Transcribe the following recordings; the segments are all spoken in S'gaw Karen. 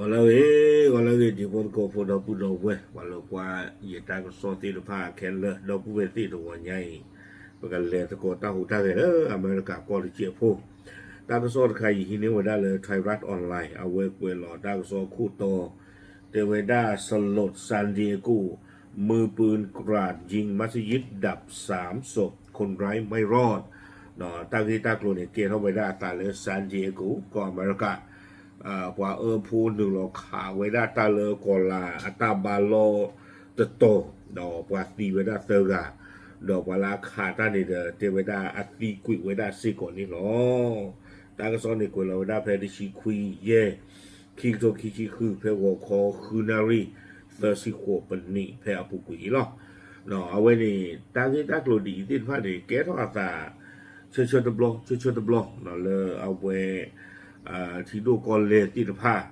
ဂီၤလၢအဂ့ၤ, ဂီၤလၢအဂ့ၤ တံၤဖိသကိးဖိဒီပုၢ်ဒီဝဲၢ် ပှၤလၢကွၢ်ယတၢ်ကစီၣ်သ့ၣ်တဖၣ်ခဲလၢာ် ဒီပုၢ်ဝဲၢ်သ့ၣ်တဂီၤညါအံၤ, ပကလဲၤသကိးတၢ်ဟူးတၢ်ဂဲၤလၢအမဲရကၤကီၢ်တစဲးဖိ, တၢ်ကစီၣ်တခါအံၤဟံးန့ၢ်ဝဲဒၣ်လၢ Thairath Online အဝဲကွဲးလီၤတၢ်ကစီၣ်ခိၣ်တီ, တဲဝဲဒၣ် สลดซานดิเอโก มือปืนกราดยิงมัสยิดดับสามศพ คนร้ายไม่รอด တၢ်ဂ့ၢ်တၢ်ကျိၤန့ၣ် ကဲထီၣ်ဝဲဒၣ်အသးလၢ San Diego ကီၢ်အမဲရကၤ, ပှၤအၢဖိနုာ်လီၤခးဝဲဒၣ်တၢ်လၢကီၤလၤအတၢ်ဘါလီၢ်တတီၤ, ဒီးပှၤသံဝဲဒၣ်သၢဂၤ, ဒီးပှၤလၢအခးတၢ်န့ၣ်ဒီး တဲဝဲဒၣ်အသံကွံာ်ဝဲဒၣ်စ့ၢ်ကီးန့ၣ်လီၤ. တၢ်ကစီၣ်န့ၣ်ကွဲးလီၤဝဲဒၣ်ဖဲတဆံခွံယဲၢ် ခံကထိခံဆံဃု ဖဲဂီၤခီဃုနၣ်ရံၣ် သၢဆံဃိးပနံး ဖဲအပူၤကွံာ်အံၤလီၤ. အဝဲန့ၣ် တၢ်ဂ့ၢ်တၢ်ကျိၤဒ်အံၤသ့ၣ်တဖၣ်န့ၣ် ကဲထီၣ်အသး ဆၢဆၢတဘျီ ဆၢဆၢတဘျီ လၢအဝဲ ထံဒိၣ်ကီၢ်လဲၢ်သ့ၣ်တဖၣ်,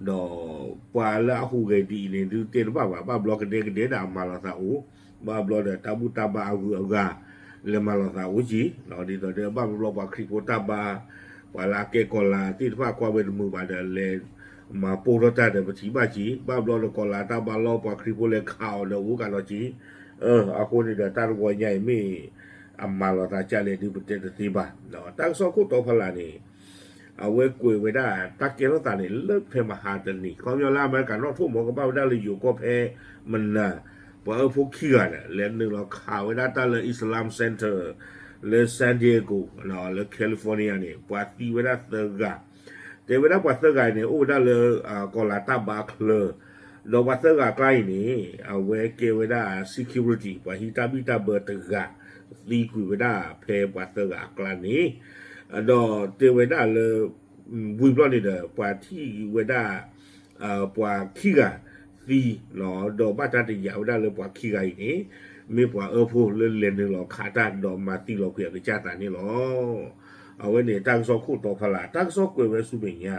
ဒီးပှၤလၢအဟူးဂဲၤဒ်အံၤန့ၣ် ဒုးတဲတဘၣ်ဘၣ်, ဘၣ်ဘျီကဒဲကဒဲဒၣ်အမၤလီၤသးအိၣ်, ဘၣ်ဘျီဒီးတၢ်ဘူၣ်တၢ်ဘါအဂုၤအဂၤ လဲၤမၤလီၤသးအိၣ်က့ၤ, ဒ်သိးဒီးဘၣ်ဘျီပှၤခရံာ်ဖိတၢ်ဘါ, ပှၤလၢအကဲကီၤလၤသ့ၣ်တဖၣ်ကွၢ်ဝဲတမုာ်ဘၣ်ဒီး လဲၤမၤပိၢ်ထီၣ်တၢ်ဒီးပထံၣ်ဘၣ်က့ၤ, ဘၣ်ဘျီဒီးကီၤလၤတၢ်ဘါလီၢ်ပှၤခရံာ်ဖိလဲၤခးအီၤဒီးအိၣ်ကဒီးက့ၤ, အဃိန့ၣ်ဒီးတၢ်တဂီၤညါအံၤမ့ၢ် အမၤလီၤသးကၢ်လဲၣ်ဒုးပတဲတသ့ဘၣ်. တၢ်ကစီၣ်ခိၣ်တီဖီလာ်န့ၣ် အဝဲကွဲးဝဲဒၣ်တၢ်ကဲထီၣ်သးန့ၣ် လၢဖဲမဟါတနံၤ ခီပညီလၢအမဲရကၤနီၣ်ထိၣ်မီၤကဘၣ်ဝဲဒၣ်လၢယိၤကီၢ်ဖဲမနၤ, ပှၤအၢဖိခံဂၤန့ၣ် လဲၤနုာ်လီၤခးဝဲဒၣ်တၢ်လၢ Islam Center လၢ San Diego လၢ California န့ၣ် ပှၤသံဝဲဒၣ်သၢဂၤ, တဲဝဲဒၣ်ပှၤသၢဂၤအံၤန့ၣ် အိၣ်ဝဲဒၣ်လၢ ကီၤလၤတၢ်ဘါချၢ, ဒီးပှၤသၢဂၤအကျါအံၤန့ၣ် အဝဲကဲဝဲဒၣ် security ပှၤဟံးတၢ်ဘံၣ်တၢ်ဘၢတဂၤ သံကွံာ်ဝဲဒၣ်ဖဲပှၤသၢဂၤအကျါန့ၣ်, ဒီးတဲဝဲဒၣ်လၢ ဝံၤဘျီန့ၣ်ဒီး ပှၤထံၣ်ဝဲဒၣ် ပှၤခံဂၤသံ, ဒီးဘၣ်တၢ်တယာ်ဝဲဒၣ်လၢပှၤခံဂၤအံၤန့ၣ် မ့ၢ်ပှၤအၢဖိလၢလဲၤနုာ်လီၤခးတၢ် ဒီးမၤသံလီၤကွံာ်အကစၢ်သးန့ၣ်လီၤ. အဝဲန့ၣ်တၢ်ကစီၣ်ခိၣ်တီဖီလာ် တၢ်ကစီၣ်ကွဲးဝဲဆူမဲာ်ညါ,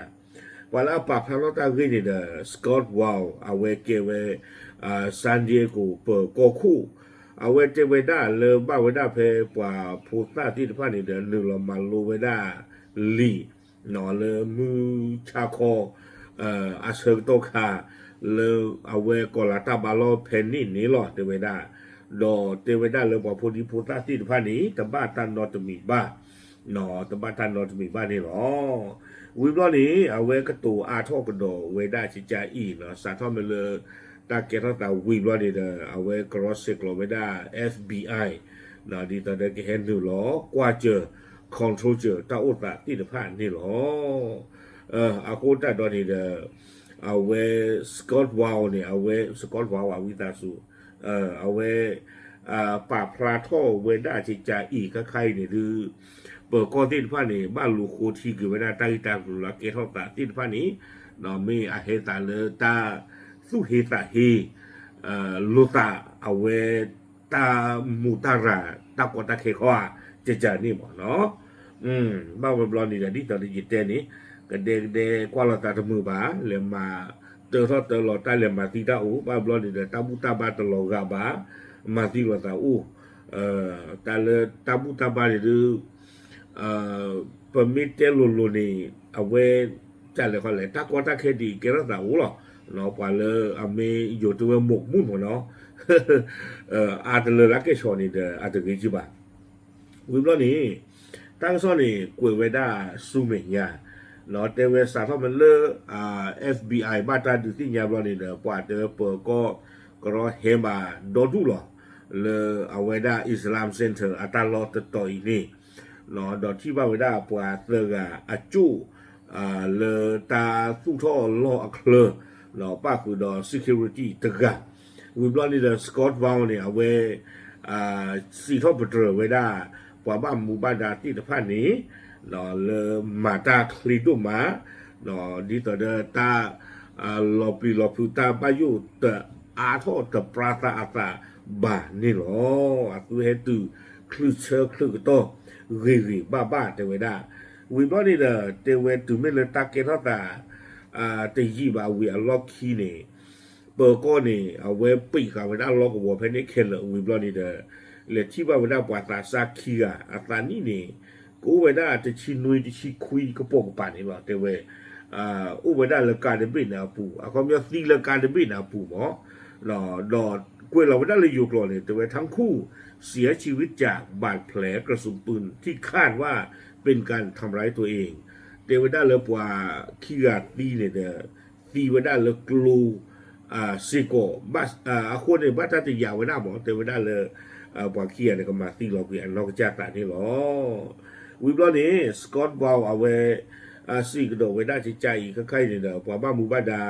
ပှၤလၢအပာ်ဖျါထီၣ်တၢ်ဂ့ၢ်န့ၣ်ဒီး Scott Wall အဝဲကဲဝဲ San Diego ပၢၤကီၢ်ခိၣ်, အဝဲတဲဝဲဒၣ်လၢဘၣ်ဝဲဒၣ်ဖဲပှၤဖိသၣ်သ့ၣ်တဖၣ်န့ၣ်ဒီး နုာ်လီၤမၤလိဝဲဒၣ်လံာ် လၢမုၢ်ဆါခီ အဆၢကတီၢ်ခါ လၢအဝဲကီၤလၤတၢ်ဘါလီၢ်ဖဲန့ၣ်န့ၣ်လီၤ တဲဝဲဒၣ်, ဒီးတဲဝဲဒၣ်လၢပှၤဖိဒံဖိသၣ်သ့ၣ်တဖၣ်န့ၣ် တဘၣ်တၢ်နီတမံၤဘၣ်, တဘၣ်တၢ်နီတမံၤဘၣ်န့ၣ်လီၤ. ဝံၤဘျီန့ၣ် အဝဲကတိၤအါထီၣ်ကဒီးဝဲဒၣ်ကကါအံၤ စးထီၣ်မ့ၢ်လၢ တၢ်ကဲထီၣ်သးဝံၤဘျီန့ၣ်ဒီး အဝဲကရီစဲးကျိးဝဲဒၣ် FBI ဒ်သိးဒီးကဟဲနုာ်လီၤကွၢ်စၢၤ control စၢၤတၢ်အိၣ်သးသ့ၣ်တဖၣ်န့ၣ်လီၤ. အဃိသတးဒီးန့ၣ်ဒီး အဝဲ Scott Wall န့ၣ် အဝဲ Scott Wall ဝံသးစူၤ အဝဲ ပာ်ဖျါထီၣ်ဝဲဒၣ်ကကါအံၤ ခါခါအံၤန့ၣ်ဒုး ပၢၤကီၢ်သ့ၣ်တဖၣ်န့ၣ် ဘၣ်လူၤဃိထံက့ၤဝဲဒၣ်တၢ်ဂ့ၢ်တၢ်ကျိၤလၢအကဲထီၣ်သးသ့ၣ်တဖၣ်န့ၣ် မ့ၢ်အဟဲသးလၢတၢ်သူၣ်ဟ့သးဟ့ လိာ်သး အဝဲတၢ်မူးတၢ်ရၤ တၢ်ကီတၢ်ခဲခီဧါ ကကါန့ၣ်မ့ၢ်နီၤ. ဘၣ်ဝဲဘျီန့ၣ်ဒီး ဒ်သိးဒီးယတဲန့ၣ် ကဒဲကဒဲကွၢ်လိာ်သးတမုာ်ဘၣ် လဲၤမၤတၢထီၣ်တၢလီၤတၢ် လဲၤမၤသံတၢ်အိၣ် ဘၣ်ဘျီန့ၣ်ဒီး တၢ်ဘူၣ်တၢ်ဘါတလီၤဂာ်ဘၣ် မၤသံလိာ်သးအိၣ် တၢ်လၢတၢ်ဘူၣ်တၢ်ဘါန့ၣ်ဒုး ပမ့ၢ်တဲလိၤလိၤန့ၣ် အဝဲ တၢ်လဲၤခီလဲၣ် တၢ်ကီတၢ်ခဲဒ်အံၤ ကဲထီၣ်သးအိၣ်လီၤ. ပှၤလၢအမ့ၢ်ယိၤတဝဲ မူးမူးမ့ၢ်နီၤ အတလၢလၢကဲၣ်ဆိးန့ၣ်ဒီး အတဂ့ၤကံဘၣ်. ဝံၤဘျီန့ၣ် တၢ်ကစီၣ်န့ၣ် ကွဲးဝဲဒၣ်ဆူမဲာ်ညါ တဲဝဲစးထီၣ်မ့ၢ်လၢ FBI ဘၣ်တၢ်ဒုးသ့ၣ်ညါဘျီန့ၣ်ဒီး ပှၤတဲဝဲပၢၤကီၢ်ကရီဟဲဘၣ်ဒီဒူၣ်လီၤ လၢအဝဲဒၣ် Islam Center အတၢ်လီၢ်တတီၤအံၤန့ၣ် ဒီးထံၣ်ဘၣ်ဝဲဒၣ်ပှၤသၢဂၤအကၠိၣ် လၢတၢ်သူၣ်ထီၣ်လီၢ်အချၢ ပၣ်ဃုာ်ဒီး security တဂၤ ဝံၤဘျီန့ၣ်ဒီး Scott Brown န့ၣ် အဝဲ စံးထီၣ်ပတြၢၤဝဲဒၣ် ပှၤဘၣ်မူဘၣ်ဒါသ့ၣ်တဖၣ်န့ၣ် လၢမၤတၢ်ချ့ဒိၣ်မး ဒ်သိးဒီးတၢ်လီၤပျံၤလီၤဖုးတၢ်ဘၣ်ယိၣ်တအါထီၣ်တပြါသးအသးဘၣ်န့ၣ်လီၤ. အသုဟဲတုၤချုးဆၢချုးကတီၢ်ဂ့ၤဂ့ၤဘၣ်ဘၣ်တဲဝဲဒၣ်. ဝံၤဘျီန့ၣ်ဒီး တဲဝဲတုၤမ့ၢ်လၢတၢ်ကဲထီၣ်သး တယံာ်ဘၣ်ဝံၤအလီၢ်ခံန့ၣ် ပၢၤကီၢ်န့ၣ် အဝဲပံာ်ဃာ်ဝဲဒၣ်လီၢ်ကဝီၤဖဲန့ၣ်ခဲလၢာ်ဝံၤဘျီန့ၣ်ဒီး လဲၤထံၣ်ဘၣ်ဝဲဒၣ်ပှၤသးစၢ်ခံဂၤ အသးနံၣ်န့ၣ် ကအိၣ်ဝဲဒၣ်တဆံနွံတဆံခွံကပိာ်ကပၤန့ၣ်လီၤ. တဲဝဲ အိၣ်ဝဲဒၣ်လၢကါတဘ့ၣ်န့ၣ်အပူၤ, အခီပညီသံလၢကါတဘ့ၣ်န့ၣ်အပူၤမး, ဒီးကွဲးလီၤဝဲဒၣ်လၢယိၤကျိာ်န့ၣ် တဲဝဲ ทั้งคู่เสียชีวิตจากบาดแผลกระสุนปืนที่คาดว่าเป็นการทำร้ายตัวเอง တဲဝဲဒၣ်လၢပှၤခံဂၤသံန့ၣ်ဒီး သံဝဲဒၣ်လၢကျိ စ့ၢ်ကီး, အဃိန့ၣ် ဘၣ်တၢ်တယာ်ဝဲဒၣ်မး, တဲဝဲဒၣ်လၢ ပှၤခံဂၤန့ၣ် ကမၤသံလီၤကွံာ်အနီၢ်ကစၢ်သးန့ၣ်လီၤ. ဝံၤဘျီန့ၣ် Scott Brown အဝဲ စံးကဒီးဝဲဒၣ်ကကါအံၤ ခဲခါအံၤန့ၣ်ဒီး ပှၤဘၣ်မူဘၣ်ဒါ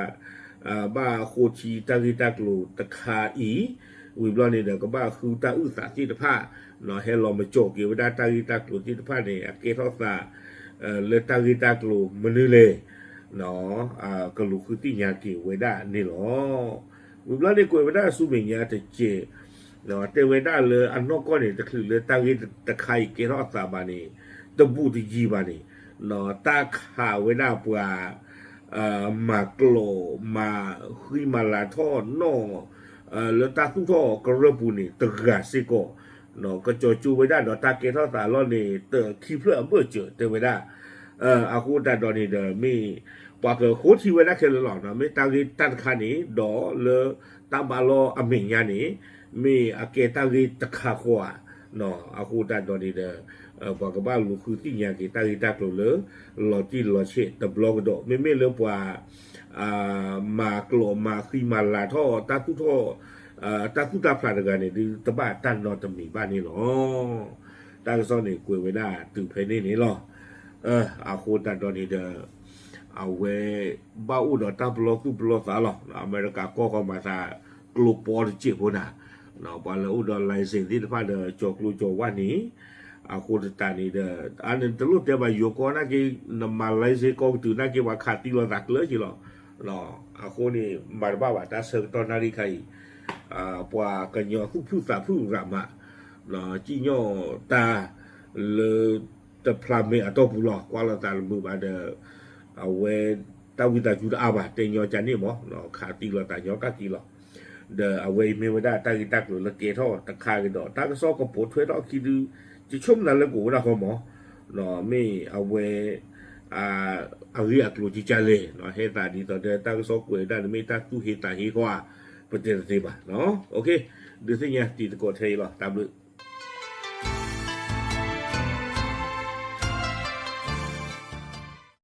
ဘၣ်ဃိထံတၢ်ဂ့ၢ်တၢ်ကျိၤတခါအံၤ, ဝံၤဘျီန့ၣ်ဒီး ကဘၣ်ဃုတၢ်အုၣ်သးသ့ၣ်တဖၣ် ဟဲလီၤမၤစၢၤက့ၤဝဲဒၣ်တၢ်ဂ့ၢ်တၢ်ကျိၤသ့ၣ်တဖၣ်န့ၣ် အကဲထီၣ်သး လၢတၢ်ဂ့ၢ်တၢ်ကျိၤမနုၤလဲၣ် ကလူၤဃုသ့ၣ်ညါက့ၤဝဲဒၣ်န့ၣ်လီၤ. ဝံၤဘျီန့ၣ် ကွဲးဝဲဒၣ်ဆူမဲာ်ညါတစဲး တဲဝဲဒၣ်လၢအနီၢ်ကီၢ်န့ၣ် တချုးလၢတၢ်ဂ့ၢ်တခါအံၤကဲထီၣ်အသးဘၣ်န့ၣ် တဘူးတယံၤဘၣ်န့ၣ် တၢ်ခးဝဲဒၣ်ပှၤ မၤကျိာ်မၤဃံမၤလၤထီၣ်နီၣ် လၢတၢ်သူၣ်ထီၣ်ကရၢၢ်ပူၤန့ၣ် တဂၤစ့ၢ်ကီး ကစီၤကၠိဝဲဒၣ်ဒီးတၢ်ကဲထီၣ်သးလီၤန့ၣ် တခံဖျၢၣ်အဘၢၣ်စၢၤတဲဝဲဒၣ်. အဃိသတးဒီးန့ၣ်ဒီး မ့ၢ်ပှၤကဃိထံဝဲဒၣ်ခဲလၢာ်လီၤ. မ့ၢ်တၢ်ဂ့ၢ်တၢ်တခါန့ၣ် ဒီးလၢတၢ်ဘါလီအမဲာ်ညါန့ၣ် မ့ၢ်အကဲတၢ်ဂ့ၢ်တခါဃီဧါ. အဃိသတးဒီးန့ၣ်ဒီး ပှၤကဘၣ်လူၤဃုသ့ၣ်ညါက့ၤတၢ်ဂ့ၢ်တၢ်ကျိၤလၢ လီၤတံၢ်လီၤဆဲးတဘျီကဒီး မ့မ့ၢ်လၢပှၤ မၤကျိာ်မၤဃံမၤလၤထီၣ် တၢ်သူၣ်ထီၣ် တၢ်သူၣ်တၢ်ဖျးတဂၤန့ၣ် ဒုးတဘၣ်တၢ်နီတမံၤဘၣ်န့ၣ်လီၤ. တၢ်ကစီၣ်န့ၣ်ကွဲးဝဲဒၣ်တုၤဖဲန့ၣ်န့ၣ်လီၤ. အဃိသတးဒီးန့ၣ်ဒီး အဝဲဘၣ်အိၣ်ဒီးတၢ်ပလီၢ်သူၣ်ပလီၢ်သးလီၤ. အမဲရကၤကီၢ်ဃီမၤသး ကျိပီတစဲးဖိနၤ ပှၤလၢအိၣ်ဒီး license သ့ၣ်တဖၣ်ဒီး ကၠီၤကျိကၠီၤဝၣ်န့ၣ် အဃိသတးန့ၣ်ဒီး အန့ၣ်တလိၣ်တဲဘၣ်ယိၤကီၢ်နာ်က့ နမၤ license ကီၢ်ကတုၤနာ်က့ ပှၤခးသံလီၤသးကျၢက့ၤလီၤ. အဃိန့ၣ် မၤတဘၣ်ဘၣ်တၢ်ဆၢကတီၢ်နၣ်ရံၣ်ခါအံၤ ပှၤကညီသူၣ်ဖုၣ်သးဖုၣ်ရၤမး ကံၣ်ညီၣ်တၢ်လၢတဖျါမဲာ်အတီၢ်ပူၤလီၤ. ကွၢ်လိာ်သးတမုာ်ဘၣ်ဒီး အဝဲတၢ်ဝံသးစူၤတအါဘၣ် တဲညီကန့ၣ်မး ခးသံလီၤသးညီကၢ်က့ၤလီၤ. ဒီးအဝဲအံၤမ့ၢ်ဝဲဒၣ်တၢ်ဂ့ၢ်တၢ်ကျိၤလၢကဲထီၣ်တခါကဒီး တၢ်ကစီၣ်ကပိာ်ထွဲထီၣ်အခံဒု ယဆိကမိၣ်နၤလၢကအိၣ်ဝဲဒၣ်ဃီမး မ့ၢ်အဝဲ အဂ့ၢ်အကျိၤကကလဲၣ် ဟဲသးဒ်သိးဒီးတၢ်ကစီၣ်ကွဲးဝဲဒၣ်န့ၣ်မ့ၢ်တၢ်သူၣ်ဟ့သးဟ့ဃီဧါ ပတဲတသ့ဘၣ်. ဒုးသ့ၣ်ညါတံၤသကိးထဲအံၤလီၤ. တၢ်ဘျုး